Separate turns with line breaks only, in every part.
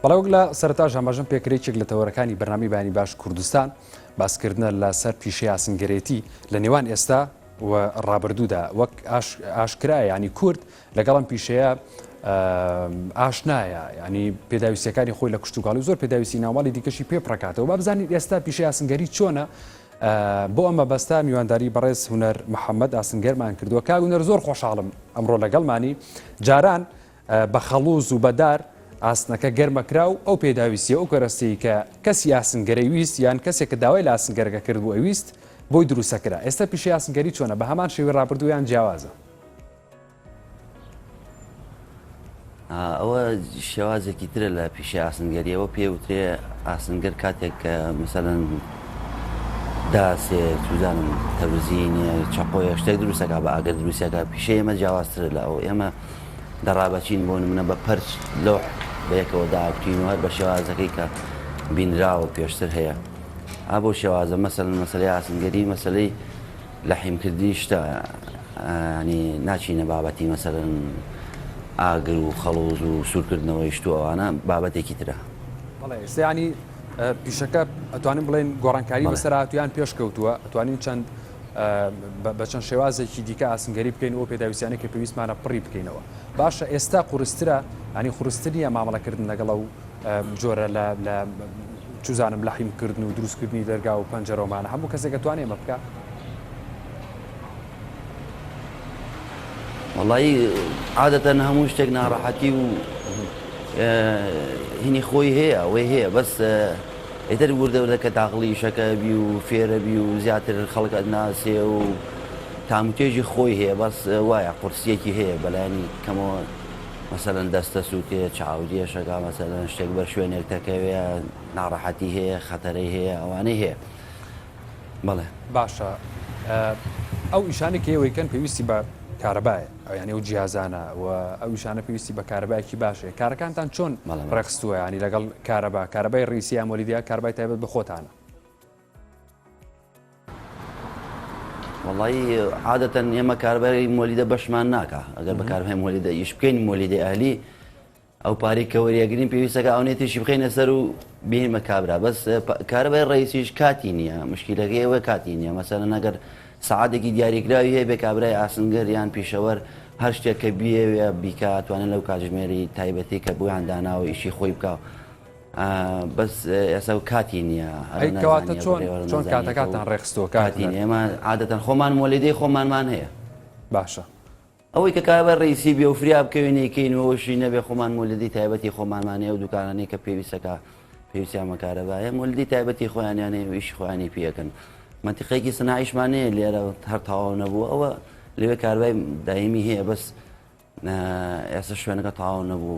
بەڵێ وەک لە سەرەتاش ئاماژەم پێکرد یەکێک لە تەوەرەکانی بەرنامەی بەیانی باش کوردستان باسکردنە لەسەر پیشەی ئاسنگەرێتی لە نێوان ئێستا و ڕابردوودا وەک ئاشکرایە ینی کورد لەگەڵ ئەم پیشەیە ئاشنایە ینی پێداویستەکانی خۆی لە کشتتوکاڵی زۆر پێداویستی ناوماڵی دیکەشی پێ پڕکاتەوە با بزانین ئێستا پیشەی ئاسنگەری چۆنە بۆ ئەمە بەستا میوانداری بەڕێز هونەر محەممەد ئاسنگەرمان کردووە کاک هونەر زۆر خۆشحاڵم ئەمڕۆ لەگەڵمانی جاران بە خەڵووز و بە دار ئاسنەکە گەرمەکرا و ئەو پێداویستییە ئەو کەرەستەی کە کەسی ئاسنگەرەی ویست یان کەسێک کە داوای لە ئاسنگەرەکە کردبوو ئەویست بۆی دروستەکرا. ئێستا پیشەی ئاسنگەری چۆنە؟ بە هەمان شێوەی ڕابردوو یان جیاوازە؟
ئەوە شێوازێکی ترە لە پیشەی ئاسنگەری ئەوە پێ وترێ ئاسنگەر کاتێک کە مەسەلەن داسێ چوزانم تەبزینێ چەقۆیە شتێک دروستەکە بە ئاگەر دروستەکە پیشەی ئێمە جیاوازترە لە ئەو ئێمە دەڕابەچین بۆ نمونە بە پەرچ لەوح بەیەکەوە داکوتین و هەر بە شێوازەکەی کە بینراوە پێشتر هەیە ئا بۆ شێوازە مەسەلەن مەسەلەی ئاسنگەری مەسەلەی لەحیمکردنی شتە ینی ناچینە بابەتی مەسەلەن ئاگر و خەڵوز و سوورکردنەوەی شت و ئەوانە بابەتێکی ترە.
بەڵێ ئێستا ینی پیشەکە ئەتوانین بڵێن گۆڕانکاری بەسەر هاتوویان پێشکەوتووە ئەتوانین چەند بە چەند شێوازێکی دیکە ئاسنگەری بکەین و پێداویستیانەی کە پێویستمانە پڕی بکەینەوە. باشە ئێستا قورسترە یانی قورستر نییە مامەڵەکردن لەگەڵ ئەو جۆرە لە لە چوزانم لەحیم کردن و دروستکردنی دەرگا و پەنجەرەومانە هەموو کەسێک ئەتوانێ ئەمە بکا؟
وەڵایی عادەتەن هەموو شتێک ناڕەحەتی و هینی خۆی هەیە ئەوەی هەیە بەس ئیتر وردە وردە کە داخڵی ئیشەکە بی و فێرە بی و زیاتر خەڵک ئەتناسێ و تاموتێژی خۆی هەیە بەس وایە قورسیەکی هەیە بەلایەنی کەمەوە مەسەلەن دەستە سووتێ چاو دێشەکە مەسەلەن شتێک بەر شوێنێک دەکەوێ ناڕەحەتی هەیە خەتەرەی هەیە ئەوانەی هەیە بەڵێ.
باشە ئەو ئیشانەی کە ئێوەی کەن پێویستی بە کارەبایە یانی ئەو جیازانە و ئەو ئیشانە پێویستی بە کارەبایەکی باش هەیە کارەکانتان چۆن ڕێکخستووە ینی لەگەڵ کارەبا کارەبای ڕیسی یا مۆلیدیا کاربای تایبەت بە خۆتانە؟
وەڵی عادەتەن ئێمە کاربای مۆلیدە بەشمان ناکا ئەگەر بە کاربای مۆلیدە ئیش بکەین مۆلیدەی ئەهلی ئەو پارەی کە وەریەگرین پێویستەکە ئەونەی تریشی بخەینە سەر و بێنمە کابرا بەس کارەبای ڕئیسیش کاتی نییە مشکیلەکەی ئەوە کاتی نییە مەسەلەن ئەگەر سەعاتێکی دیاریکراوی هەیە بێ کابرای ئاسنگەر یان پیشەوەر هەر شتێک کە بیەوێ بیکا توانێت لەو کاتژمێری تایبەتی کە بۆیان داناوە ئیشی خۆی بکا بەس ئێستا و کاتی نییە
ئەی کەواتە چۆن چۆن کاتەکاتان ڕێکخستووە
کاتی نییە ئێمە عادەتەن خۆمان مۆلیدەی خۆمانمان هەیە
باشە
ئەوەی کە کابرا ڕیسی بێ و فریا بکەوێ نەیکەین و ئەوەشی نەبێ خۆمان مولدی تایبەتی خۆمانمان هەیە و دوکانانەی کە پێویستەکە پێویستیان بە کارەبایە مولدی تایبەتی خۆیانیان هەیە و ئیشی خۆیانی پێ ئەکەن مەنتیقەیەکی سناعیشمان هەیە لێرە هەر تەواو نەبوو ئەوە لەوێ کارەبای دایمی هەیە بەس ئێستا شوێنەکە تەواو نەبوو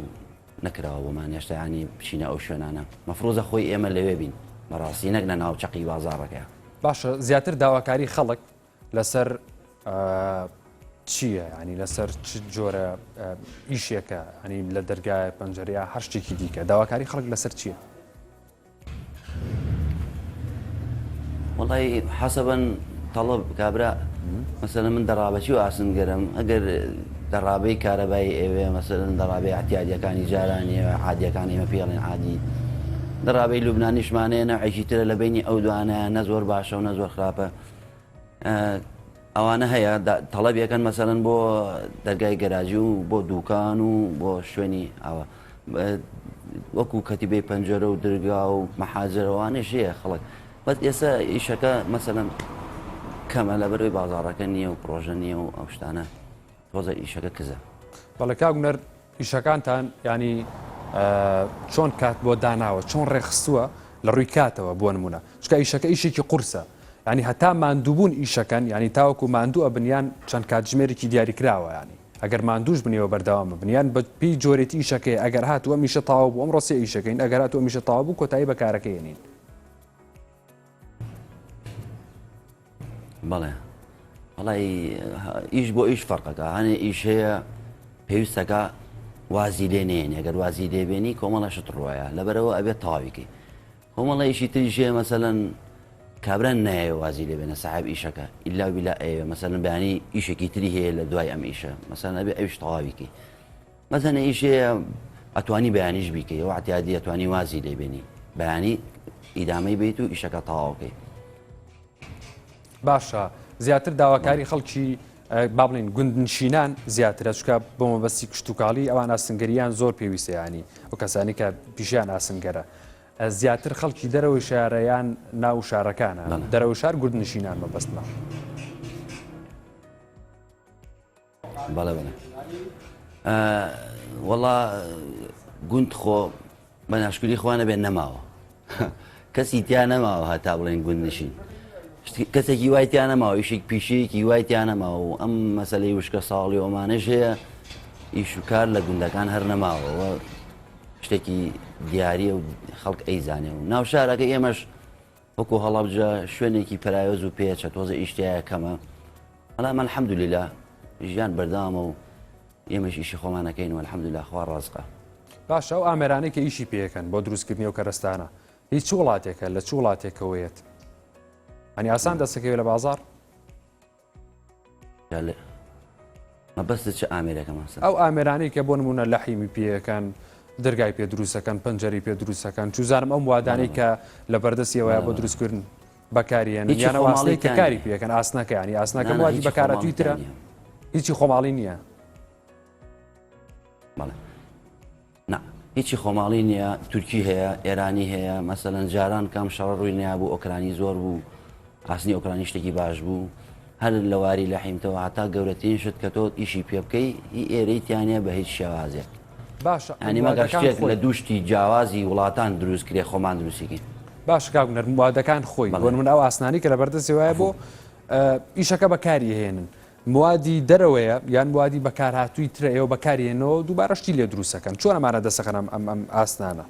نەکراوە بۆمان هێشتا ینی بچینە ئەو شوێنانە مەفروزە خۆی ئێمە لەوێ بین بەڕاستی نەک لە ناو چەقی بازاڕەکە.
باشە زیاتر داواکاری خەڵک لەسەر چییە ینی لەسەر چ جۆرە ئیشێکە ینی لە دەرگایە پەنجەرەیە هەر شتێکی دیکە داواکاری خەڵک لەسەر چییە؟
وڵی حەسەبەن تەڵب کابرا مەسەلەن من دەڕابەچی و ئاسنگەرم ئەگەر دەڕابەی کارەبایی ئەوێ مەسەلەن دەڕابەی ئەعتیادیەکانی جارانی عادیەکان ئێمە پێڵێن عادی دەڕابەی لوبنانیشمانەیە نەوعێکی ترە لە بینی ئەو دوانە نە زۆر باشە و نە زۆر خراپە ئەوانە هەیە تەڵەبیەکەن مەسەلەن بۆ دەرگای گەراجی و بۆ دوکان و بۆ شوێنی ئاوا وەکو کەتیبەی پەنجەرە و درگا و مەحاجرەوانێش هەیە خەڵک بەس ئێستا ئیشەکە مەسەلەن کەمە لەبەرەوەی بازاڕەکە نییە و پرۆژە نییە و ئەو شتانە تۆزە ئیشەکە کزە.
بەڵێ کاک هونەر ئیشەکانتان یانی چۆن کات بۆ داناوە چۆن ڕێکخستووە لە ڕووی کاتەوە بۆ نمونە چکە ئیشەکە ئیشێکی قورسە ینی هەتا ماندووبوون ئیشەکەن ینی تاوەکو ماندوو ئەبن یان چەند کاتژمێرێکی دیاریکراوە ینی ئەگەر ماندووش بنیەوە بەردەوام بن یان بە پێی جۆرێتی ئیشەکەی ئەگەر هاتووە میشە تەواو بوو ئەمڕۆ سێ ئیشەکەین ئەگەر هاتووە میشە تەواو بوو کۆتایی بە کارەکەی ێنین.
بەڵێ وەڵی ئیش بۆ ئیش فەرقەکە هەنێ ئیش هەیە پێویستەکە وازی لێ نێنی ئەگەر وازی لێبێنی کۆمەڵە شت ڕۆیە لەبەرەوە ئەبێت تەواویکەی کۆمەڵە ئیشی تریش هەیە مەسەلەن کابرا نایەوێ وازی لێ بێنە سەحاب ئیشەکە ئیلا و بیلا ئەیەوێ مەسەلەن بەیانی ئیشێکی تری هەیە لە دوای ئەم ئیشە مەسەلەن ئەبێ ئەویش تەواویکەی مەسەلەن ئیش هەیە. ئەتوانی بەیانیش بیکەی ئەو عتیادی ئەتوانی وازی لێ بێنی بەیانی ئیدامەی بیت و ئیشەکە تەواوکەی.
باشە زیاتر داواکاری خەڵکی با بڵین گوندنشینان زیاترە چکە بۆ مەبەستی کشتتوکاڵی ئەوان ئاسنگەریان زۆر پێویستە ینی ئەو کەسانی کە پیشیان ئاسنگەرە زیاتر خەڵکی دەرەوەی شارە یان ناو شارەکانە دەرەوە شار گوندنشینان مەبەستمە.
بەڵێ بەڵێ وەڵا گوند خۆ بە ناشکری خوا نەبێت نەماوە کەسی تیا نەماوە هەتا بڵێن گوند نشین کەسێکی وای تیا نەماوە ئیشێک پیشەیەکی وای تیا نەماوە و ئەم مەسلەی وشکە ساڵی ئەمانەش هەیە ئیش و کار لە گوندەکان هەر نەماوە شتێکی دیاریە و خەڵک ئەیزانێ و ناو شارەکە ئێمەش وەکو هەڵەبجە شوێنێکی پەراوێز و پێچە تۆزە ئیش تیایە کەمە بەڵام الحمدللە ژیان بەردەوامە و ئێمەش ئیشی خۆمان ئەکەین و الحمدللە خوا ڕازقە.
باشە ئەو ئامێرانەی کە ئیشی پێکەن بۆ دروستکردنی ئەو کەرەستانە هی چ وڵاتێکە لە چ وڵاتێکەوەیەت؟ ئەنی ئاسان دەستەکەوێت لە بازاڕ؟
مەبەستت چ ئامێرێکە مامۆستا؟
ئەو ئامێرانەی کە بۆ نمونە لەحیمی پێیەکەن دەرگای پێ دروستەکەن پەنجەری پێ دروستەکەن چوزانم ئەم وادانەی کە لە بەردەستیەوەیە بۆ دروستکردن بەکاریێن یان ئەو ئاسنەی کە کاری پێەکەن ئاسنەکە ینی ئاسنەکە موادی بەکارهاتووی ترە هیچی خۆماڵی نییە.
بەڵێ. نا هیچی خۆماڵی نییە تورکی هەیە ئێرانی هەیە مەسەلەن جاران کام شەڕە ڕووی نابوو ئۆکرانی زۆر بوو ئاسنی ئۆکرانی شتێکی باش بوو هەر لەواری لە حیمتەوە هەتا گەورەترین شت کە تۆ ئیشی پێ بکەی هی ئێرەی تیانە بە هیچ شێوازێک
باشە
ینی مەگەر شتێک لە دوشتی جیاوازی وڵاتان دروست کرێ خۆمان دروستیکەین
باش کاک نەرموادەکان خۆی بۆ من ئەو ئاسنانی کە لە بەردەستی وایە بۆ ئیشەکە بەکاری هێنن موادی دەرەوەیە یان موادی بەکارهاتووی ترە ئێوە بەکاری هێنەوە دووبارە شتی لێ دروست ئەکەن چۆن ئەمانە دەسەخەن ئەم ئەم ئەم ئاسنانە؟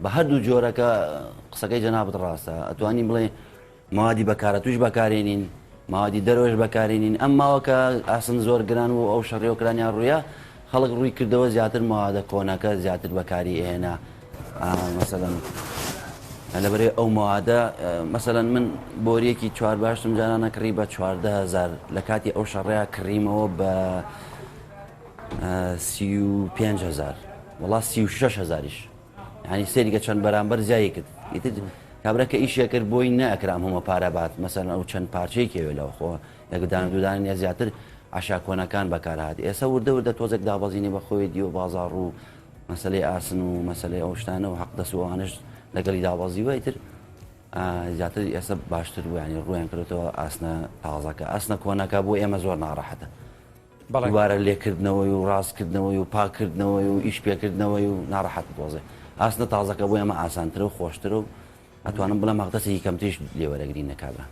بە هەردوو جۆرەکە قسەکەی جەنابت ڕاستە ئەتوانی بڵێ موادی بەکارەتوش بەکارێنین ماوادی دەرەوەش بەکارێنین ئەم ماوەکە ئاسن زۆر گران و ئەو شەڕی ئۆکرانیا ڕوویە خەڵک ڕووی کردەوە زیاتر مەوادە کۆنەکە زیاتر بەکاری ئێنا مەسەلەن لەبەرەی ئەو مەوادە مەسەلەن من بۆریەکی چوار باشتم جارانە کڕی بە 14هزار لە کاتی ئەو شەڕەیە کڕیمەوە بە 35هزار وڵا 36 هزاریش ینی سەیریکە چەند بەرامبەر زیایی کرد ئیتر کابرا کە ئیشێ کرد بۆی نەکرام هەمە پارە بات مەسەن ئەو چەند پارچەی کێوێ لەوە خۆ یەکدان دوودان یا زیاتر عشا کۆنەکان بەکارهات ئێستا وردە وردە تۆزێک دابەزینی بەخۆی دیوە بازاڕ و مەسەلەی ئاسن و مەسەلەی ئەو شتانە و حەقدەست و ئەوانەش لەگەڵی دابەزیوە ئیتر زیاتر ئێستا باشتر بوو ینی ڕویان کردێتەوە ئاسنە تازەکە ئاسنە کۆنەکە بۆ ئێمە زۆر ناڕەحەتە دووبارە لێکردنەوەی و ڕاستکردنەوەی و پاکردنەوەی و ئیش پێکردنەوەی و ناڕەحەت دۆزێ ئاسنە تازەکە بۆ ئێمە ئاسانترە و خۆشترە و ئەتوانم بڵێم حەقدەستێکی کەمتریش لێ وەرەگرین نە کابرا.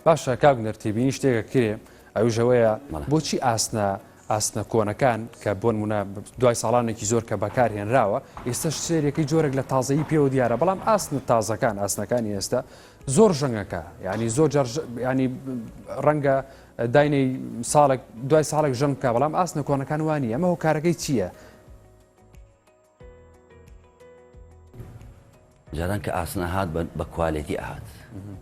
باشە کاک نەر تێبینی شتێکە کرێ ئەویش ئەوەیە بۆچی ئاسنە ئاسنە کۆنەکان کە بۆ نمونە دوای ساڵانێکی زۆر کە بەکار هێنراوە ئێستاش سێریەکەی جۆرێک لە تازەیی پێوە دیارە بەڵام ئاسنە تازەکان ئاسنەکانی ئێستا زۆر ژەنگەکە ینی زۆر جار ینی ڕەنگە داینەی ساڵێک دوای ساڵێک ژەنگ بکە بەڵام ئاسنە کۆنەکان وانی ئەمە هۆکارەکەی چییە؟
جاران کە ئاسن ئەهات بە کوالێتی ئەهات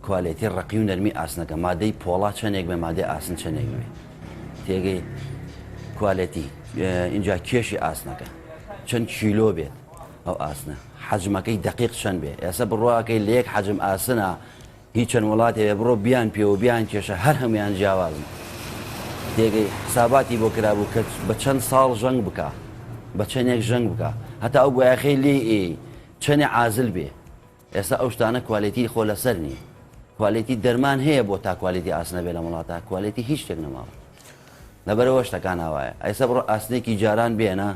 کوالێتی ڕقی و نەرمی ئاسنەکە مادەی پۆڵا چەندێک بێ مادەی ئاسن چەندێک بێ تێگەی کوالێتی اینجا کێشی ئاسنەکە چەند کیلۆ بێت ئەو ئاسنە حەجمەکەی دقیق چەند بێ ئێستا بڕواکەی لە یەک حەجم ئاسنە هی چەند وڵاتێ بێ بڕۆ بیان پێوە بیان کێشە هەر هەموویان جیاوازن تێگەی حساباتی بۆ کرابوو کە بە چەند ساڵ ژەنگ بکا بە چەندێک ژەنگ بکا هەتا ئەو بۆیاخەی لێی ئێی چەنێ عازل بێ ئێستا ئەو شتانە کوالێتی خۆ لەسەر نییە کوالێتی دەرمان هەیە بۆ تا کوالێتی ئاسنە بێ لەم وڵاتە کوالێتی هیچ شتێک نەماوە لەبەرەوە شتەکان ئاوایە ئێستا بڕۆ ئاسنێکی جاران بێنە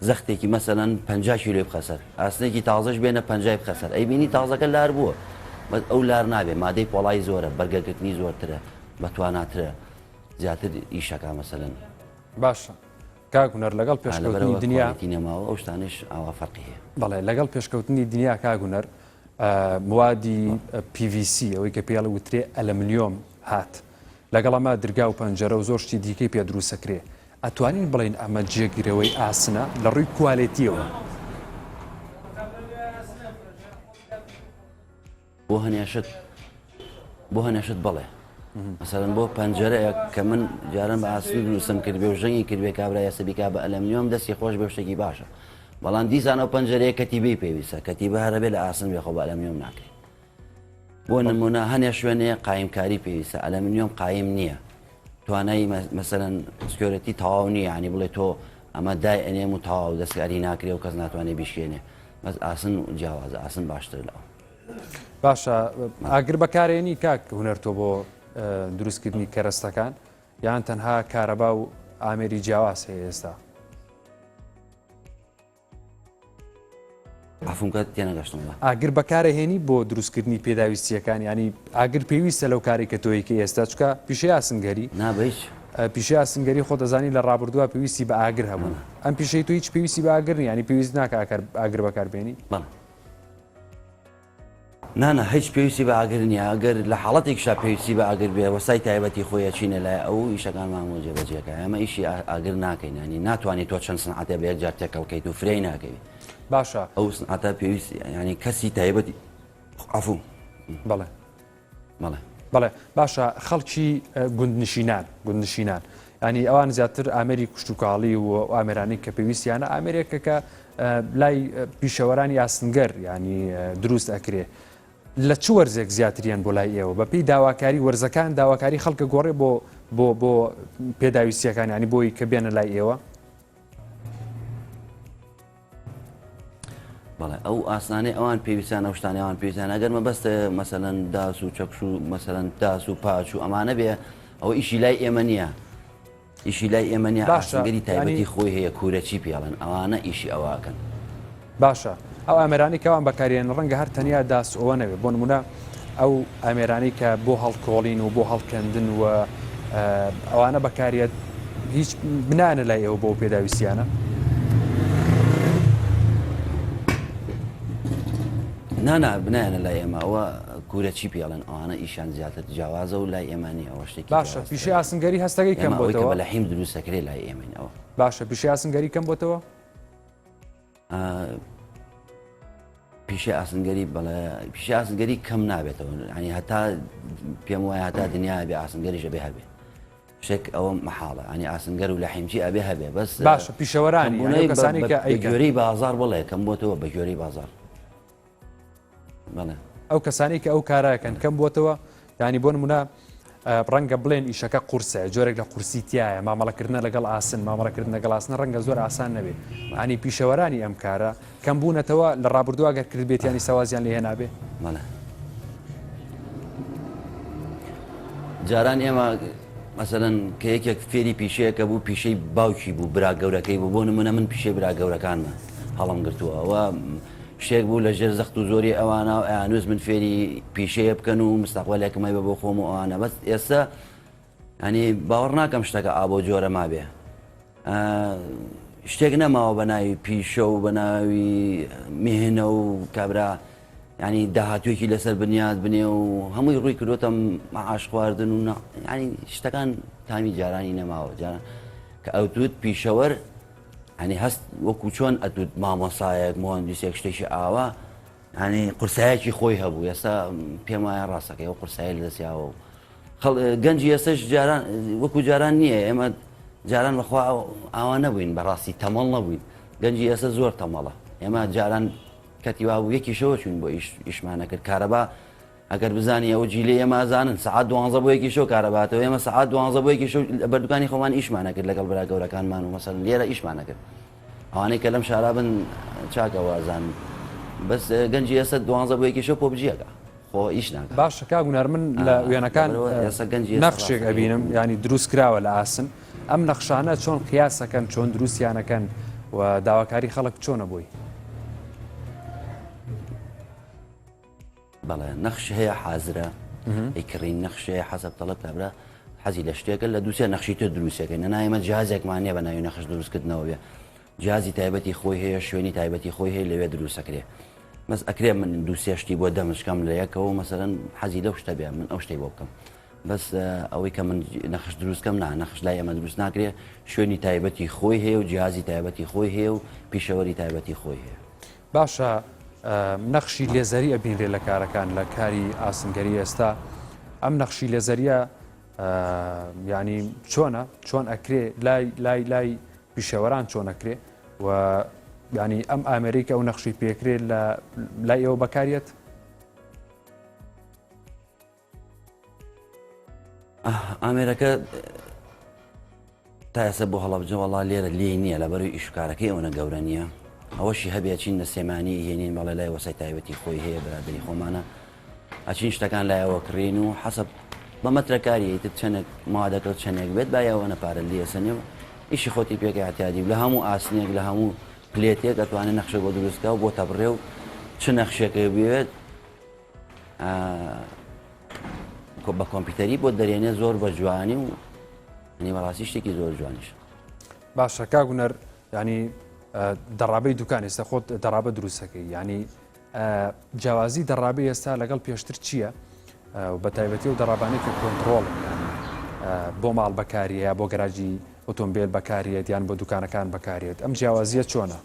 زەختێکی مەسەلەن 50 کیلۆی بخە سەر ئاسنێکی تازەش بێنە پەنجای بخە سەر ئەیبینی تازەکە لار بووە بەس ئەو لار نابێ مادەی پۆڵای زۆرە بەرگەگرتنی زۆرترە بەتواناترە زیاتر ئیشەکە مەسەلەن
باشە کاک هونەر لەگەڵ پێشکەوتنی دنیا
نەماوە ئەو شتانش ئاوا فەرقی هەیە
بەڵێ لەگەڵ پێشکەوتنی دنیا کاک هونەر موادی PVC ئەوەی کە پێڵ وترێ ئەلەمنیۆم هات لەگەڵ ئەمە درگا و پەنجەرە و زۆر شتی دیکەی پێ دروستەکرێ ئەتوانین بڵێین ئەمە جێگرەوەی ئاسنە لە ڕووی کوالێتیەوە؟
بۆ هەنێ شت بۆ هەنێ شت بەڵێ. مەسەلەن بۆ پەنجەرەیەک کە من جاران بە ئاسن دروستم کردبێ و ژەنگی کردبێ کابرا ئێستا بیکا بە ئەلەمنیۆم دەستی خۆش بێ شتێکی باشە بەڵام دیسان ئەو پەنجەرەیە کەتیبەی پێویستە کەتیبە هەرەبێ لە ئاسن بێ خۆ بە ئەلەمنیۆم ناکرێ بۆ نمونە هەنێ شوێنێ قایمکاری پێویستە ئەلەمنیۆم قایم نییە توانای مەسەلەن security تەواو نییە ینی بڵێ تۆ ئەمە دای ئەنێم و تەواو دەستکاری ناکرێ و کەس ناتوانێت بیشکێنێ بەس ئاسن جیاوازە ئاسن باشتر لەوە.
باشە ئاگر بەکارێنی کاک هونەر تۆ بۆ دروستکردنی کەرەستەکان یان تەنها کارەبا و ئامێری جیاواز هەیە ئێستا؟
عەفوم کە تێنەگەشتم وەڵا.
ئاگر بەکارەهێنی بۆ دروستکردنی پێداویستییەکان یانی ئاگر پێویستە لەو کارەی کە تۆیکەی ئێستا چونکە پیشەی ئاسنگەری
نا بە هیچ.
پیشەی ئاسنگەری خۆت ئەزانی لە ڕابردووە پێویستی بە ئاگر هەبوو ئەم پیشەی تۆ هیچ پێویستی بە ئاگر نییە یانی پێویست ناکا ئاگر بەکار بێنی؟
بەڵێ. نا نا هیچ پێویستی بە ئاگر نییە ئەگەر لە حاڵەتێکیشا پێویستی بە ئاگر بێ وەستای تایبەتی خۆی ئەچینە لای ئەو ئیشەکانمان بۆ جێبەجێ کە ئێمە ئیشی ئاگر ناکەین ینی ناتوانانی تۆ چەند سنعەتێ بە یەک جار تێکەڵ کەیت و فرەی ناکەوی
باشە
ئەو سنعەتە پێویست ینی کەسی تایبەتی عەفوو
بەڵێ
بەڵێ.
بەڵێ باشە خەڵکی گوندنشینان گوندنشینان ینی ئەوان زیاتر ئامێری کشتتوکاڵی و ئامێرانی کە پێویستیانە ئامێرێکە کە لای پیشەوەرانی ئاسنگەر ینی دروست ئەکرێ لە چ وەرزێک زیاتریان بۆ لای ئێوە بەپی داواکاری وەرزەکان داواکاری خەڵکە گۆڕێ بۆ بۆ بۆ پێداویستیەکان ینی بۆی کە بێنە لای ئێوە
بەڵێ ئەو ئاسنانەی ئەوان پێویستیان ئەو شتانەی ئەوان پێویستیان ئەگەر مەبەست مەسەلەن داس و چەکش و مەسەلەن داس و پاچ و ئەمانە بێ ئەوە ئیشی لای ئێمە نییە ئیشی لای ئێمە نییە
باشە
ئاسنگەری تایبەتی
ینی
خۆی هەیە کورەچی پێڵێن ئەوانە ئیشی ئەوەکەن.
باشە ئەو ئامێرانەی کەوان بەکاریێن ڕەنگە هەر تەنیا داس ئەوە نەبێ بۆ نمونە ئەو ئامێرانەی کە بۆ هەڵکۆڵین و بۆ هەڵکەندن و ئەوانە بەکاریێت هیچ بنانە لای ئێوە بۆ پێداویستیانە؟
نا نا بنایەنە لای ئێمە ئەوە کورەچی پێڵێن ئەوانە ئیشان زیاتر جیاوازە و لای ئێمە نییە ئەوە شتێکی
باشە
جیاوازترە
پیشەی ئاسنگەری هەستەکەی کەم
ئێمە ئەوەی کە
بۆتەوە
بە لەحیم دروست دەکرێت لای ئێمەین ئەوە
باشە پیشەی ئاسنگەری کەم بۆتەوە؟
پیشەی ئاسنگەری بەڵێ پیشەی ئاسنگەری کەم نابێتەوە ینی هەتا پێم وایە هەتا دنیا بێ ئاسنگەریش ئەبێ هەبێ شتێک ئەوە مەحاڵە ینی ئاسنگەر و لە حیمچی ئەبێ هەبێ بەس
باشە پیشەوەرانی
کەمبوونەوەی
ئەو کەسانی کە
بە
ئەیکەن
گوێرەی بازاڕ بڵێ کەم بۆتەوە بە گوێرەی بازاڕ بەڵێ
ئەو کەسانی کە ئەو کارەکەن کەم بووەتەوە یانی بۆ نمونە ڕەنگە بڵێن ئیشەکە قورسە جۆرێک لە قورسی تایە مامەڵەکردنە لەگەڵ ئاسن مامەڵەکردن لەگەڵ ئاسن ڕەنگە زۆر ئاسان نەبێ ینی پیشەوەرانی ئەم کارە کەم بوونەتەوە لە ڕابردووە گەر کردبێتیانی سەوازیان لێ هێنابێ.
بەڵێ جاران ئێمە مەسەلەن کە یەکێک فێری پیشەیەکە بوو پیشەی باوکی بوو برا گەورەکەی بوو بۆ نمونە من پیشەی برا گەورەکانمە هەڵم گرتووە ئەوە شتێک بوو لە ژێر زەخت و زۆری ئەوانە و ئەیانویست من فێری پیشەیە بکەن و مستەقبەلێکم هەبێ بۆ خۆم و ئەوانە بەس ئێستا ینی باوەڕ ناکەم شتەکە ئابۆ جۆرە مابێ شتێک نەماوە بە ناوی پیشە و بە ناوی میهنە و کابرا ینی داهاتوێکی لەسەر بنیاد بنێ و هەمووی ڕووی کردوتە معاش خواردن و ینی شتەکان تامی جارانی نەماوە جاران کە ئەوتوت پیشەوەر ینی هەست وەکو چۆن ئەتوت مامۆسایەک مهندسێک شتێکی ئاوا ینی قورسایەکی خۆی هەبوو ئێستا پێم وایە ڕاستەکەی ئەو قورسایی لە دەستیاوە و گەنجی ئێستش جاران وەکو جاران نییە ئێمە جاران بەخوا ئاوا نەبووین بەڕاستی تەمەڵ نەبووین گەنجی ئێستا زۆر تەمەڵە ئێمە جاران کەتی وا بوو یەکی شەوە چوین بۆ ئیش ئیشمانە کرد کارەبا ئەگەر بزانی ئەو جیلی ئێمە ئەزانن سەعات دوانزە بۆ یەکی شەو کارەباتەوە ئێمە سەعات دوانزە بۆ یەکی شەو لە بەردوکانی خۆمان ئیشمانە کرد لەگەڵ برا گەورەکانمان و مەسەلەن لێرە ئیشمانە کرد ئەوانەی کە لەم شارا بن چاکەوە ئەزانن بەس گەنجی ئێستا دوانزە بۆ یەکی شەو پۆبجیەکە خۆ ئیش ناکا.
باشە کاک هونەر من لە وێنەکان
ئێستا گەنجی ئێستا
نەخشێک
ڕاستەکەی
ئەبینم
وەکو
یانی دروست کراوە لە ئاسن ئەم نەخشانە چۆن قیاسەکەن چۆن دروستیانەکەن و داواکاری خەڵک چۆنە بۆی؟
بەڵێ نەخش هەیە حازرە ئەیکڕین نەخش هەیە حەسەب تەڵەب کابرا حەزی لە شتێکە لە دووسێ نەخشی تر دروستەکەین نەنا ئێمە جیازێکمان نییە بە ناوی نەخش دروستکردنەوە بێ جیازی تایبەتی خۆی هەیە شوێنی تایبەتی خۆی هەیە لەوێ دروستەکرێ بەس ئەکرێ من دووسێ شتی بۆ دەمشکەم لە یەکەوە مەسەرەن حەزی لەو شتە بێ من ئەو شتەی بۆ بکەم بەس ئەوەی کە من نەخش دروستکەم نا نەخش لای ئەمە دروست ناکرێ شوێنی تایبەتی خۆی هەیە و جیازی تایبەتی خۆی هەیە و پیشەوەری تایبەتی خۆی هەیە.
باشە نەخشی لێزەری ئەبینرێ لە کارەکان لە کاری ئاسنگەری ئێستا ئەم نەخشی لێزەریە. یعنی چۆنە چۆن ئەکرێ لای لای لای پیشەوەران چۆن ئەکرێ و ینی ئەم ئامێرەی کە ئەو نەخشی پێکرێت لە لای ئێوە بەکاریەت؟
ئامێرەکە تا ئێستا بۆ هەڵەبجە وەڵا لێرە لێی نییە لەبەروی ئیشکارەکەی ئەوەنە گەورە نییە ئەوەشی هەبێ چین لە سێمانی هێنین بەڵێ لای وەسای تایبەتی خۆی هەیە برادری خۆمانە ئەچین شتەکان لایەوە کڕین و حەسەب بە مەترەکاری ئیتر چەندێک مادەکە و چەندێک بێت بایەوەنە پارە لێسەنێ و ئیشی خۆتی پێکە اعتیادی و لە هەموو ئاسنێک لە هەموو پلێتێک ئەتوانێت نەخشە بۆ دروستکا و بۆ تەبڕێ و چ نەخشێکە بێت بە کۆمپیوتەری بۆ دەرێنێ زۆر بە جوانی و ینی بەڕاستی شتێکی زۆر جوانیش
باشە کاک هونەر ینی دەڕابەی دوکان ئێستا خۆت دەڕابە دروستەکەی ینی جیاوازی دەڕابەی ئێستا لەگەڵ پێشتر چییە بە تایبەتی و دەڕابانەی کە کۆنتترۆڵ بۆ ماڵ بەکاریە بۆ گەراجی ئۆتۆمبیل بەکاریێت یان بۆ دوکانەکان بەکارێت ئەم جیاوازیە چۆنە؟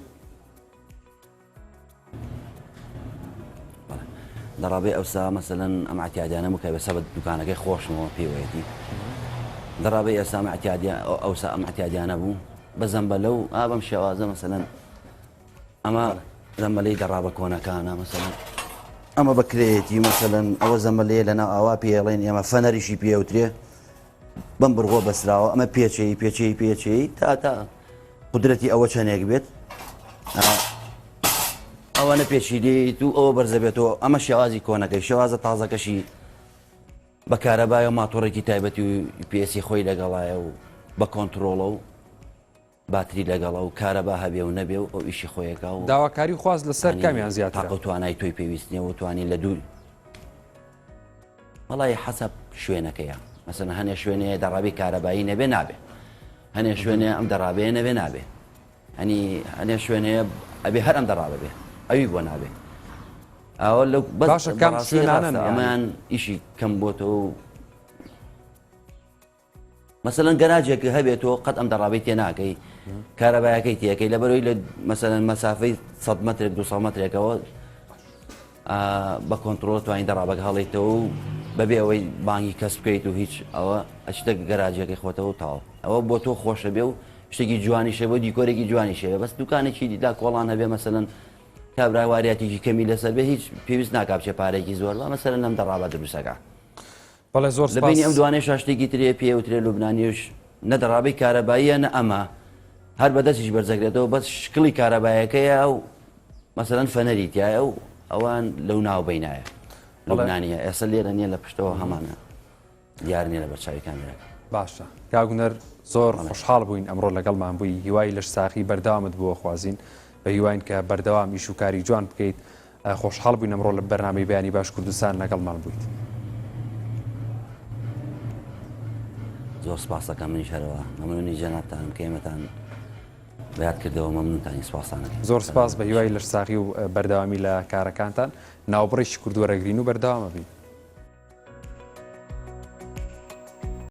دەڕابێ ئەوسا مەسەلەن ئەم عتیادیانە بوو کە بەسە بە دوکانەکەی خۆشمەوە پێوەیەتی دەڕابێ ئێستا ئەم عتیادیا ئەوسا ئەم عتیادیانە بوو بە زەمبەلە و ئا بەم شێوازە مەسەلەن ئەمە زەمبەلەی دەڕابە کۆنەکانە مەسەلەن ئەمە بەکرێتی مەسەلەن ئەوە زەمبەلەیە لەناو ئاوا پێڵێن ئێمە فەنەریشی پێوترێ بەم بڕغۆ بەسراوە ئەمە پێچەی پێچەی پێچەی تا تا قودرەتی ئەوە چەندێک بێت ئەوەنە پێچی دێیت و ئەوە بەرزە بێتەوە ئەمە شێوازی کۆنەکەی شێوازە تازەکەشی بە کارەبایە و ماتۆڕێکی تایبەتی و پێسی خۆی لەگەڵایە و بە کۆنتترۆڵە و باتری لەگەڵە و کارەبا هەبێ و نەبێ و ئەو ئیشی خۆیەکە و
داواکاری خواست لەسەر کامیان زیاتر
تاقە توانای تۆی پێویست نییە و توانی لە دوور وەڵی حەسەب شوێنەکەیە مەسەن هەنێ شوێنەیە دەڕابی کارەبایی نەبێ نابێ هەنێ شوێنێ ئەم دەڕابەیە نەبێ نابێ هەنی هەنێ شوێنەیە ئەبێ هەر ئەم دەڕابە بێ ئەوی بۆ نابێ ئەوە لەو
باشە کام شوێنانە
ئەمەیان ئیشی کەم بۆتەوە و مەسەلەن گەراجێک هەبێت تۆ قەت ئەم دەڕابەی تێ ناکەی کارەبایەکەی تێەکەی لەبەرەوەی لە مەسەلەن مەسافەی 100 مترێک 200 مترێکەوە بە کۆنتترۆل توانین دەڕابەکە هەڵیتەوە و بەبێ ئەوەی بانگی کەس بکەیت و هیچ ئەوە ئەچتە گەراجەکەی خۆتەوە تاوە ئەوە بۆ تۆ خۆشە بێ و شتێکی جوانیشە بۆ دیکۆرێکی جوانیشەوە بەس دوکانێکی دیدا کۆڵان هەبێ مەسەلەن کابرا واریاتێکی کەمی لەسەر بێ هیچ پێویست ناکا بچێ پارێکی زۆر بە مەسەلەن لەم دەڕابە دروستەکە
بەڵێ زۆر
لە بینی ئەم دوانەی شاشتێکی ترێ پێ وترێ لوبنانیش نە دەڕابەی کارەباییە نە ئەمە هەر بەدەستیش بەرزەکرێتەوە بەس شکڵی کارەبایەکەیە و مەسەلەن فەنەری تایە و ئەوان لەو ناو بینایە لوبنانیە ئێستا لێرە نییە لە پشتەوە هەمانە دیار نییە لە بەرچاوی کامێرەکە.
باشە کاک هونەر زۆر خۆشحاڵ بووین ئەمڕۆ لەگەڵمان بووی هیوای لەش ساغی بەردەوامت بۆ خوازین بە هیواین کە بەردەوام ئیش و کاری جوان بکەیت خۆشحاڵ بووین ئەمڕۆ لە بەرنامەی بەیانی باش کوردستان لەگەڵمان بوویت.
زۆر سپاسەکەم منیش هەرەوە مەمنونی جەنابتانم کە ئێمەتان بەیاد کردەوە مەمنونتانی سپاسانەکەم.
زۆر سپاس بە هیوای لەشساغی و بەردەوامی لە کارەکانتان ناوبڕێکی کورد وەرەگرین و بەردەوامە بین.